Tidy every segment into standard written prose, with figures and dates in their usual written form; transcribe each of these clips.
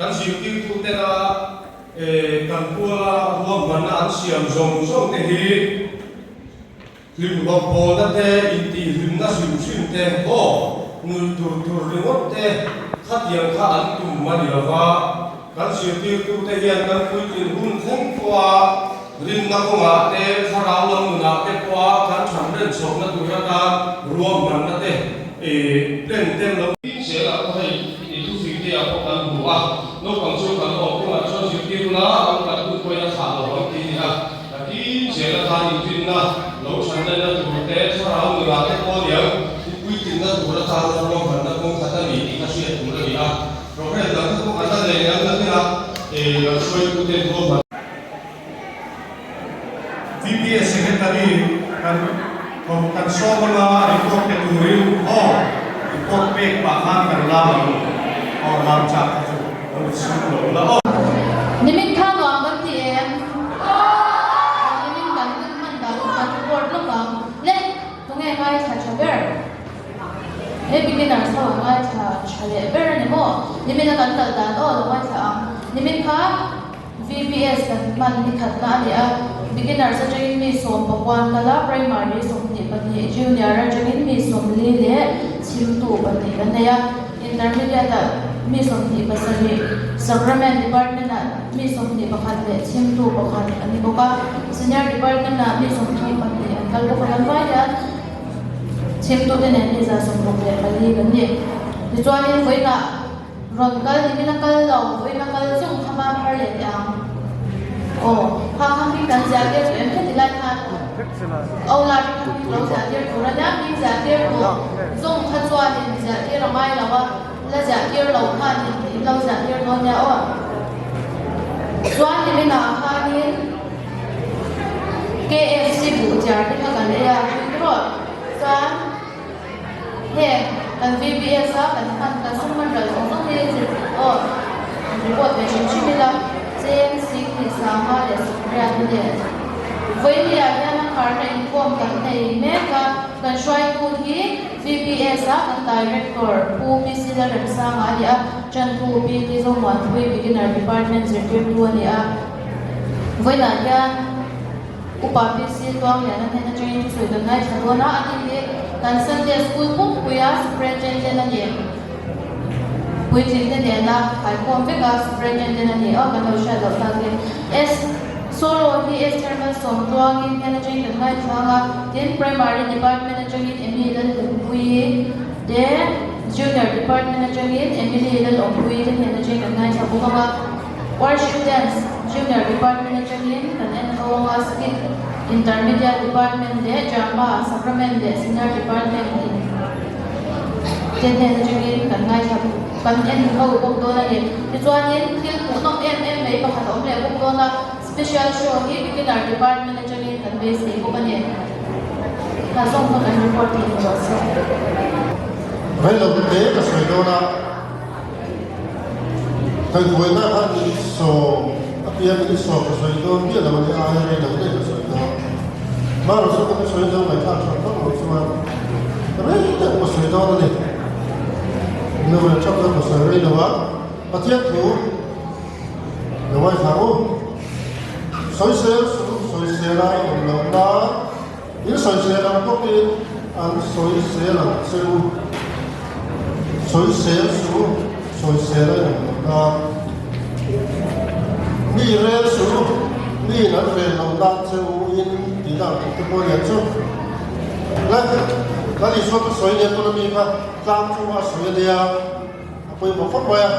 Kan zirtirtutena kan puala ruahmanna an siam zawng zawng te hi Hlimhlawp bawlna te, intihhlimna hrim hrim te, aw, nuih tur tur ringawt te khatiang kha an tum a ni lo va. Kan zirtirtute hian kan puitlin hun thleng pawha rinna kawngah te, thlarau lam nunah te pawha kan thamren chhohna tur atan ruahmanna te plan te lo Tin zelah pawh hei i thufing te ah pawh kan hmu a, naupang chu kan awm kawngah chuan zirtir la an kan hun pawhin a thlah lo ang ti a ni a. Tin, zel atan inrinna lo thanlenna tur te, thlarau nunah te pawh niang inpuitlinna tur atana ruahmanna kawng khat a ni tih kha hriat tur a ni a. Programme dang te pawh kan la nei ang nakin a, kan hruaituten ruahman. VPS Secretary kan kan sawm anga report pe turin aw report pek pah khan kan lam ang aw lam chak kha chu lo insum lo la aw. Nimin kha nuam kan ti em? Nimin kan hun hman dan chu kan report lawk ang. Le, tunge ngaithla tha ber? He beginners ho an ngaithla tha leh ber a ni maw? Nimin a kan kal dan aw lo ngaithla ang. Nimin kha VBS kan hman ni khatna a ni a, beginners atangin mi 18 kal a, primary 22, junior atangin mi 40 leh chhimtu pahnih kan nei a, intermediate ah mi 27, sacrament department ah mi 21 leh chhimtu pakhat an ni bawk a, senior department ah mi 32 an kal bawk a, kan vai hian chhimtute nen mi 64 kan ni. Tichuanin vawiinah. Rawn kal ni min a kal lo, vawiin a kal chung kha mam har leh teh ang. Aw, kha kha hming kan ziah tir tawh em heti lai khan Aw la te kha hming lo ziah tir tur a nia, hming ziah tir tur zawng kha chuanin ziah tir a ngai lo a, la ziah tir lo khanin in lo ziah tir dawn nia aw. Chuan ni minah khanin KFC buh chiar te kha kan ei a, tui tawh chuan. Heng kan VBS a kan hman kan sum hman ral zawng zawng hi zir aw report ve hrim hrim ila cheng sing ni sanga leh sawmriat a ni. Vawilia hian a kharna inkhawm kan nei mek a, kan hruaitu hi VBS a kan Director Pu PC Lalremsanga a ni a, Chantu PT Zomuanpui Beginner Department zirtirtu a ni a. Vawiinah hian. Upa PC Tluangliana hnen atangin thusawi kan ngaithla dawn a, ani hi kan Sunday School pumpuia Superintendent a ni. Puitling te nena khaikhawm vek a Superintendent a ni a, kan lo hriat loh tak hi. S. Solo hi Esther Malsawm Tluangin hnen atangin kan ngaithla ang a, tin Primary Department atangin Emmy Lalhlimpuii te, Junior Department atangin Emily Lalawmpuii te hnen atangin kan ngaithla bawk ang a. Worship Dance Junior Department atangin kan en ho anga Skit Intermediate Department leh Drama Sacrament leh Senior Department in te hnen atangin kan ngaithla kan en ho bawk dawn a ni. Tichuanin thil hmuhnawm em em mai pakhat a awm leh bawk dawn a, Special Show hi Beginner Department atangin kan beisei bawk a ni. Hna zawng kha kan report thei ni rawh se. Reilo te ka sawi dawn a. Kaihhruaina kha ni sawm a piang ni sawm ka sawi dawn miah lo a ni a, aia rei lo daih ka sawi dawn. Hmaraw chu ka sawi dawn ngaihthlak tha vak loh chuan rei deuh ka sawi dawn a ni. Lo leh thap deuh ka sawi rei lo a, Pathian thu lo ngaithla u. Sawisel suh, sawisel a awm loh nan In sawisel ang bawkin an sawisel ang che u. Sawisel suh u, sawisel a inawm loh nan. Mi rel suh u, miin an rel loh nan che u in tihna ang tih te pawh a lian chu. Le, Lal Isua chu sawi nia tuna mi kha tlang chunga a sawi a nia, a pawimawh khawp mai a.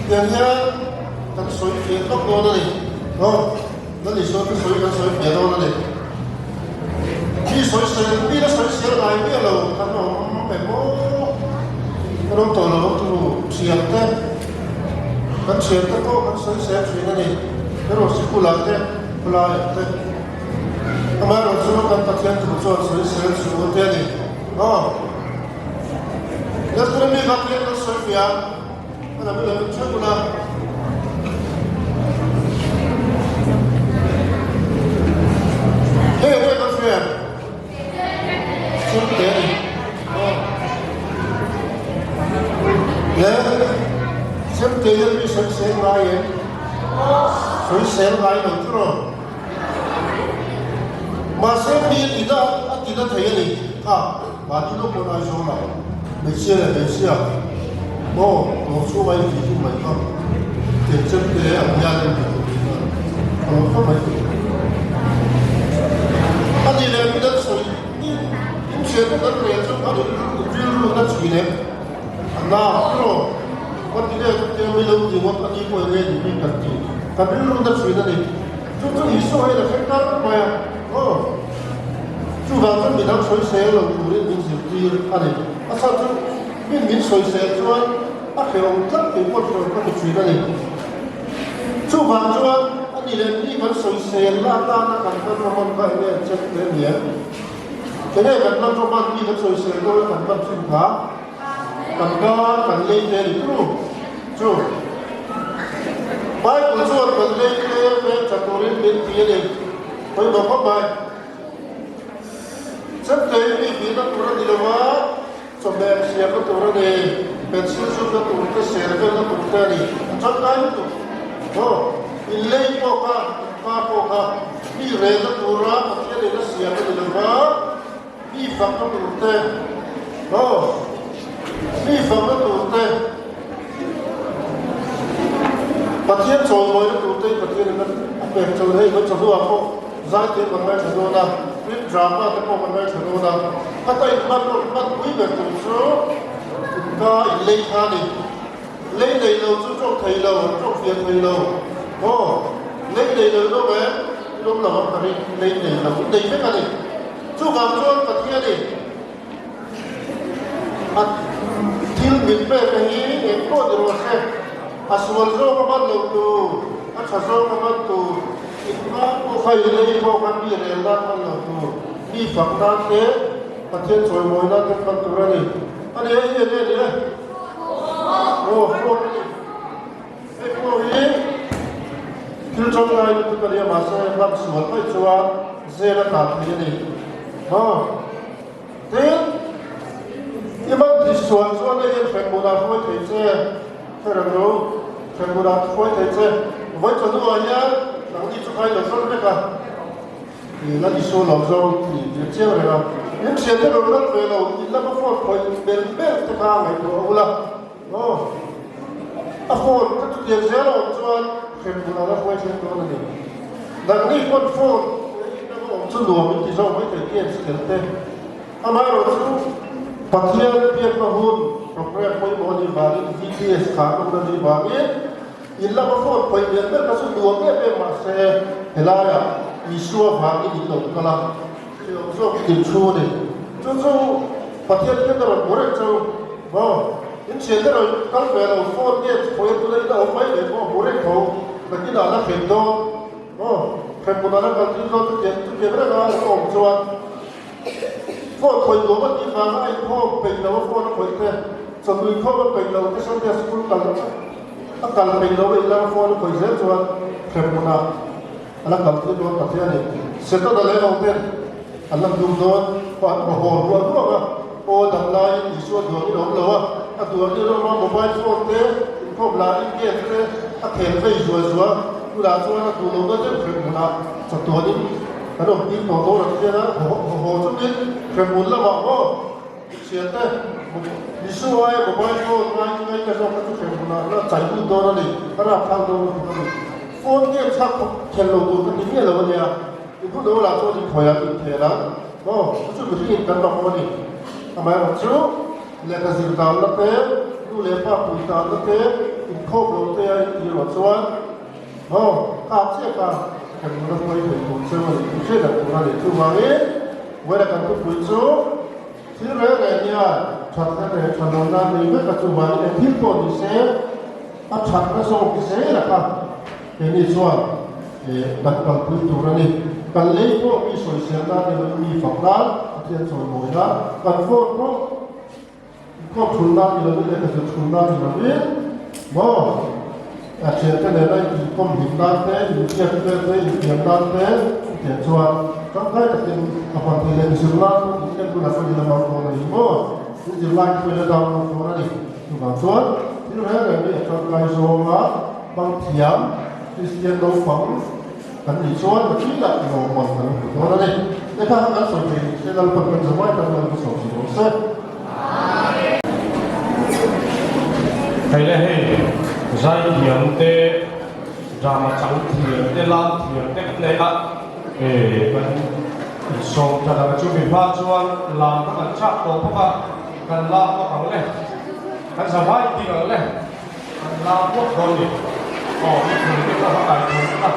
Tiang hian kan sawi fiah tawk dawn a ni. Aw, Lal Isua chu sawi kan sawi fiah dawn a ni. Mi sawi sel, mi la sawi sel ngai miah lo kan awm em aw? Kan awm tawh lo ang turu thian te, kan thian te pawh kan sawi sel thin a ni. Erawh sikulah te, khawlaiah te. Amaherawhchu kan Pathian thu chuan sawi sel chu te a ni. Aw. Lal mi kha tlem kan sawi ve a, a lam ilo en theuh ula. Hei enge kan hria? Chhung te a ni. Le. Chemte hian mi sawisel ngai em? Sawisel ngai lo chu rawh. Mahse mi a ti na a ti na thei a ni kha mahni lawk pawn Aizawl ah hmeichhia leh hmeichhia maw dawr chhung a inti hlum mai kha tiang chemte ang hian in ti hlum thin a ka lo kha mai thei. A ni leh mi dang sawi in thian te kan rel chu an rilru na thin em? A na rawh ka ti leh chu tia mi lo ti ngawt a ni pawh enge ni bik kan ti kan rilru na thin a ni. Chu chu Isua hian a hre kar mai a, aw chuvang chuan midang sawisel lo turin min zirtir a ni. A chhan chu min min sawisel chuan a hrehawm tlat tih pawh hrehawm ka ti thin a ni. Chuvang chuan a ni leh mi kan sawisel na atana kan hman rawhawm kha enge an check hle ni em? Enge kan hman rawhman mi kan sawisel dawn a kan hman thin kha? Kan tan kan lei te ni tru chu Bible chuan kan lei te veng tha turin min ti a ni. Pawimawh khawp mai. Chemtei mi tihna tur a ni lo a, chawhmeh siamna tur a ni, pencil zutna tur te, ser velna tur te a ni. A tangkai lutuk. Aw, in lei pawh kha, in pa pawh kha mi relna tura Pathian in a siam a ni lo va, Mi fakna tur te, aw, mi fakna tur te, Pathian chawimawina tur te hi Pathian in a pek chauh hei kan chawhnuah pawh zaithiam kan ngaithla dawn a, film drama te pawh kan ngaithla dawn a, khata inhman pawh inhman pui ber tur chu inka inlei kha a ni. Lei nei lo chu tawk thei lo, tawk fiah thei lo. Aw, lei nei lo in awm em? In awm lo ang ka ring, lei nei lo, in nei vek a ni. Chuvang chuan Pathianin a thil min pek te hi eng pawh ni rawh se, a sual zawk a hman lo tur, a tha zawk a hman tur, in hma pawh kha in lei pawh khan mi rel nan hman lo tur, mi fak nan te, Pathian chawimawi nan te hman tur a ni. A ni hei hi enge ni e? Aw phone a ni. Hei phone hi thil tangkai lutuk a nia mahse hman sual mai chuan zel a tah thei a ni. Aw tin i man tih sual chuan hei hian hremhmunah hruai thei che hre reng lo hremhmunah hruai thei che vawi chawhnuah hian nangni chu kha i lo kal vek a. Ih la Isua lo zawng tih tir chiang reng a, in thian te rawn kal ve lo, in lama phone khawih bel bel te kha ngaihtuah a ula, aw a phone ka chutiang zel a awm chuan hremhmun a la hruai thleng dawn a ni. Nangni pawn phone in lama awm chu nuam in ti zawk mai thei games khelh te, amaherawh chu Pathian biakna hun program pawimawh a nih vangin VTS kha an awm na nih vangin, In lama phone khawih lian ber kha chu nuam em em mahse helaiah Isua vangin in lo kal a, hrehawm zawk tin thu a ni. Chu chu Pathian hian a rawn hmu reng chau maw? In thian te rawn kal ve lo, phone nge khawih a tuna in a awm mai leh pawh a hmu reng tho, nakinah la hrem dawn maw? Hrem hmunah la kal tir dawn chutiang chutiang reng a a awm chuan phone khawih nuam a tih vanga a inkhawm peih lo a phone a khawih te, chawhnu inkhawm a peih lo te Sunday school kal A kal peih lo a inlar phone a khawih zel chuan hremhmunah a la kal tir dawn Pathian in Setana leh ho ten an la hnum dawn pawh an haw haw ruah ruak a, aw dam laiin Isua duangin a awm lo a, a duang in rawma mobile phone te inkhawm lahin game te a khel vei zuai zuai a, tunah chuan a duh lohna deuh hremhmunah chatuanin kan awm tir tawh dawn a Pathian a haw haw chungin hremhmun lamah maw Thiante, Isu aia mobile phone ngai ngai ka zawk kha chu hrem hunah la chai lut dawn a ni, a rapthlak dawn lutuk a ni. Phone game thlak khawp khel lo tur ka ti miah lo a nia, i hun lo lah chuan inkhawi ah inkhel ang maw, chu chu mihringin kan mamawh a ni. Amaherawh chu lehkha zir danna te, nu leh pa pui danna te, inkhawm lo te a intir ruah chuan maw kap chiah kha hrem hun a hruai thei tur cheu a ni tih hriat ang tur a ni. Chuvangin, Vawiin kan thupui chu. Thil reng reng hian thatna leh thalohna nei vek a chuvangin eng thil pawh ni se a thatna zawk zel a kha keini chuan kan kalpui tur a ni. Kan lei pawh mi sawisel nan emaw mi fak nan Pathian chawimawi nan kan phone pawh inkhawm thul nan ni lovin lehkha zir thul nan ni lovin maw a thiante nena inkawm hlim nan te, inbiak vel te, infiam nan te chutiang chuan tangkai takin a hman theih leh zirlai pawh in en hunah pawh in la hmang dawn a ni maw? In zirlai te pawh in la download dawn a ni. Chuvang chuan. thil reng reng hi a tangkai zawnga hmang thiam Kristian naupang kan nih chuan nakinah lawmman kan hmu dawn a ni. Heta kan sawi thei ni se Lalpan kan zavai tan Lal ka sawm si rawh se. Hei le hei zai thiam te drama chang thiam te lam thiam te kan nei a kan insawm that ang chu mi hma chuan lam kha kan chak tawh bawk a kan lam bawk ang le kan zavai ding ang le kan lam bawk dawn ni aw mi thun te kha kai thun a.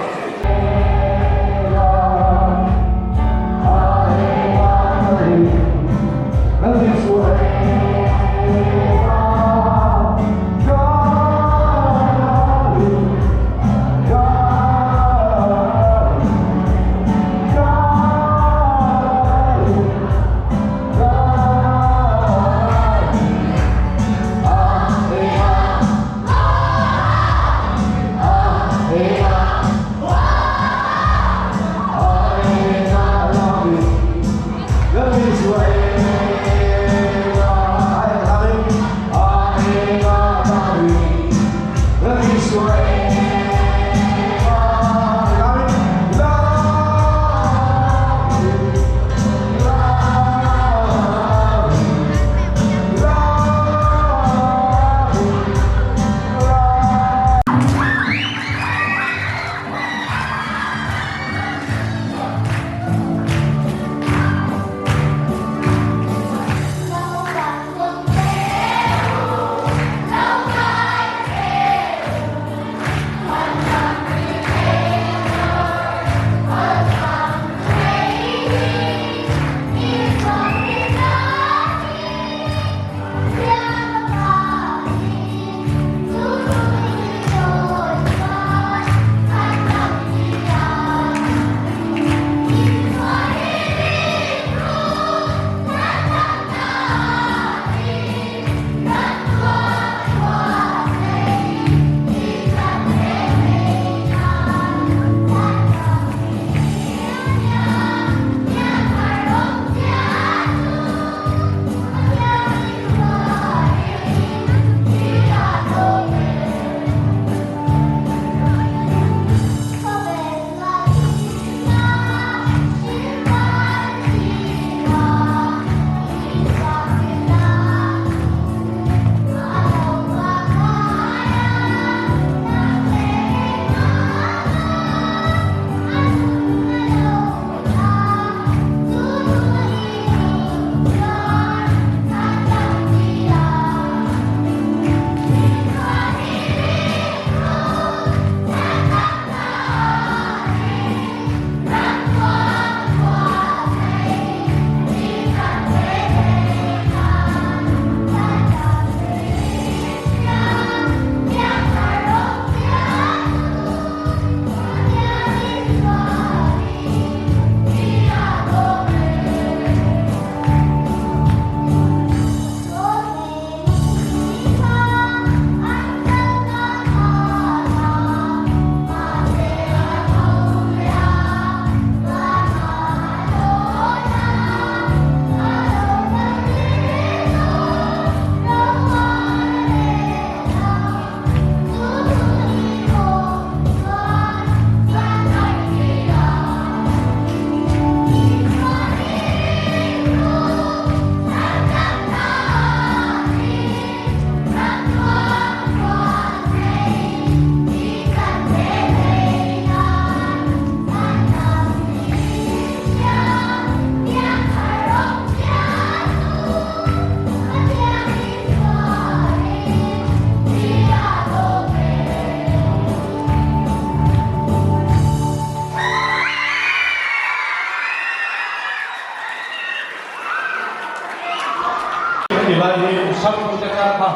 Heti lai hi Sangtute kar kha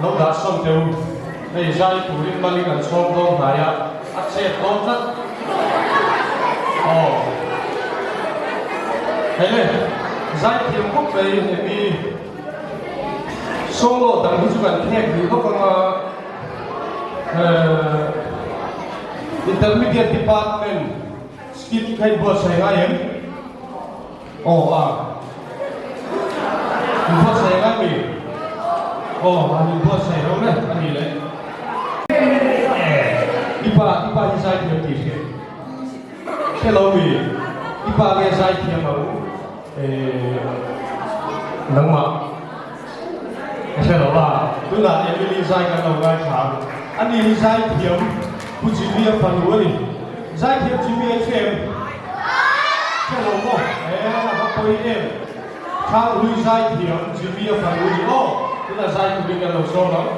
lo dah sawn teh u, hei zai turin mali kan chhawm dawn hnai a, a chet dawn tlat. Aw hei le, zai thiam khawp mai hemi solo dang hi chu kan khek rih lawk ang a, Intermediate Department skit kha i buatsaih ngai em? Aw a. I buatsaih ngai mi? Aw, han inbuatsaih reuh le a nih leh. I pa, i pa hi zaithiam tih hriat. Hre lo mi, i pa nge zaithiam ang eh nangmah ka hre lo a, tunah Emily zai kan lo ngaithla ang. Ani hi zaithiam Pu Jimmy a fanu a ni. Zaithiam Jimmy a i hre em? Hre lo maw? Eh, a va pawi em? Thanghlui zaithiam Jimmy a fanu a ni aw, tunah zai turin kan lo sawm ang.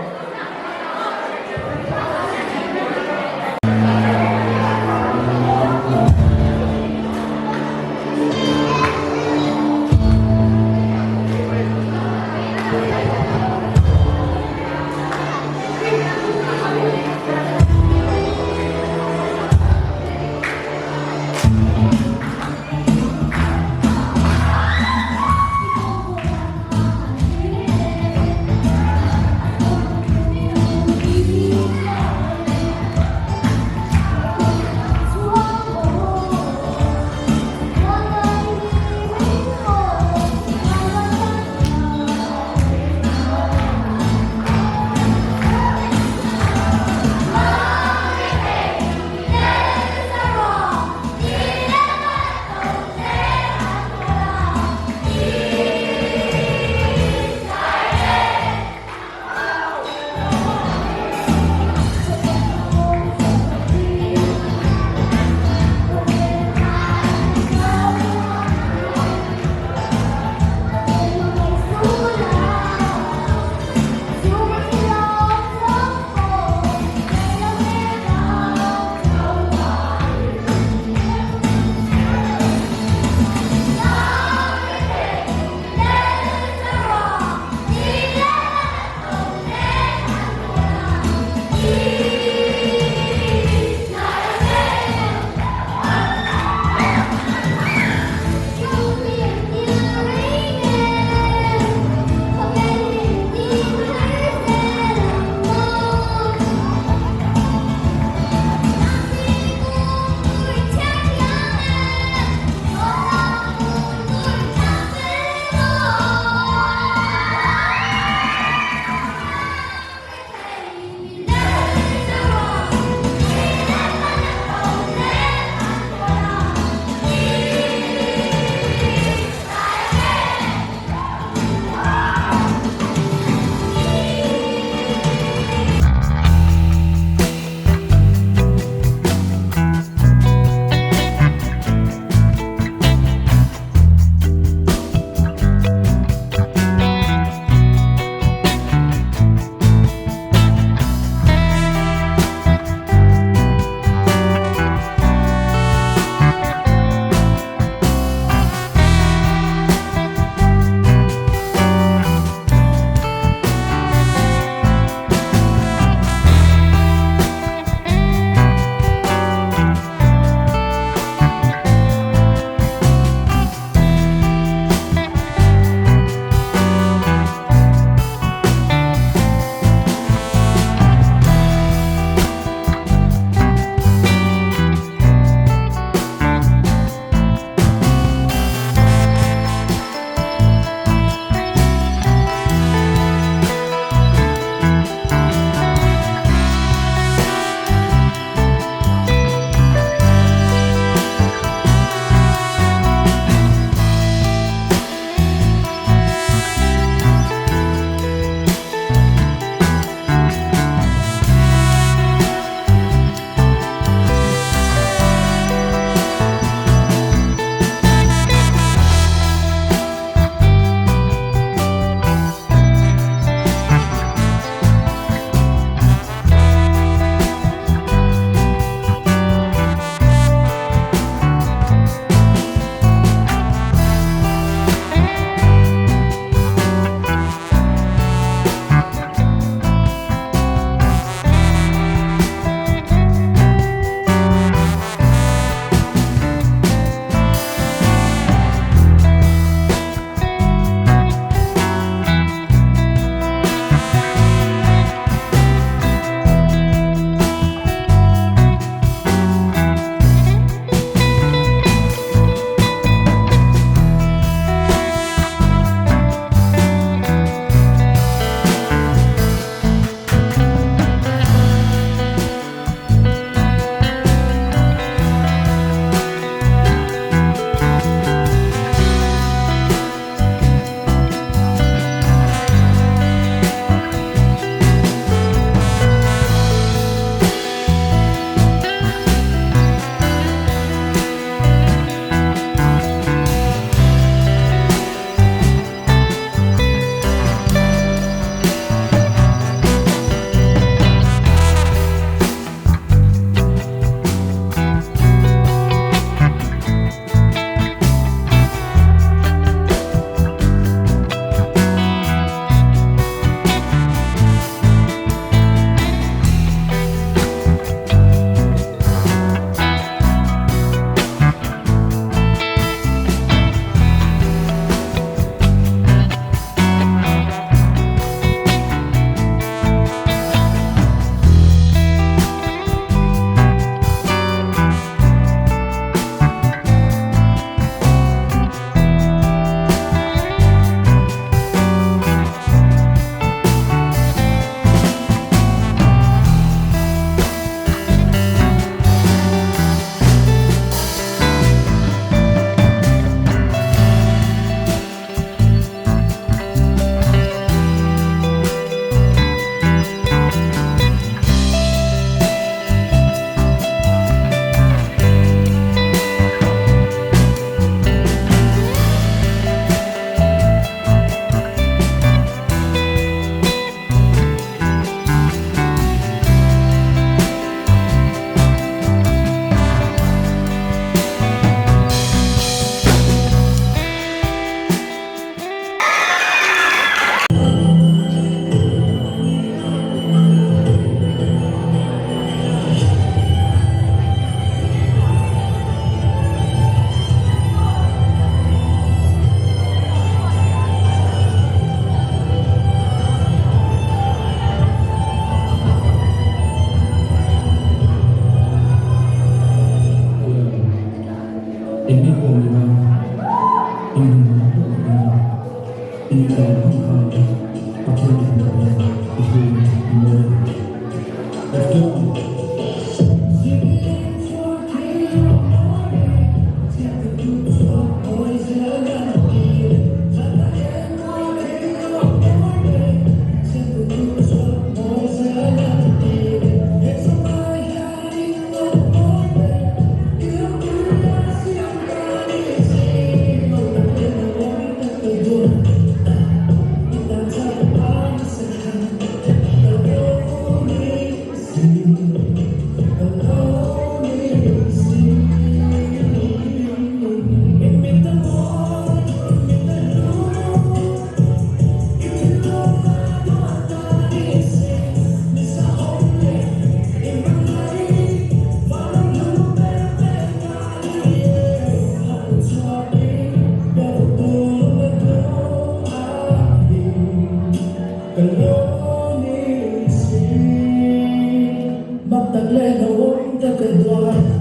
let dawn a.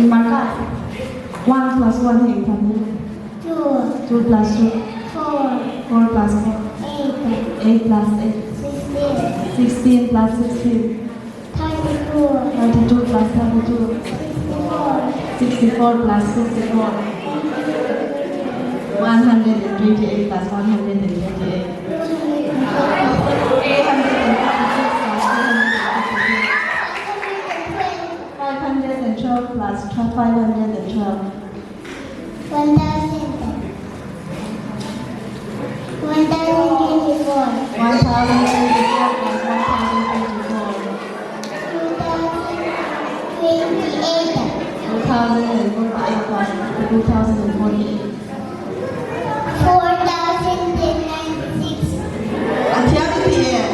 Marcus, one plus one hi engtham ni? Two. Two plus two. Four. Four plus four. Eight. Eight plus eight. 16. 16 plus 16. 32. 32 plus 32. 64 plus 64. 128 plus 128. 856 plus 856. 512 plus 512. 1,000. 1,024. 1,024 plus 1,024. 2,028. 2,048 plus 2,048. 4,096. A thiam i ti em?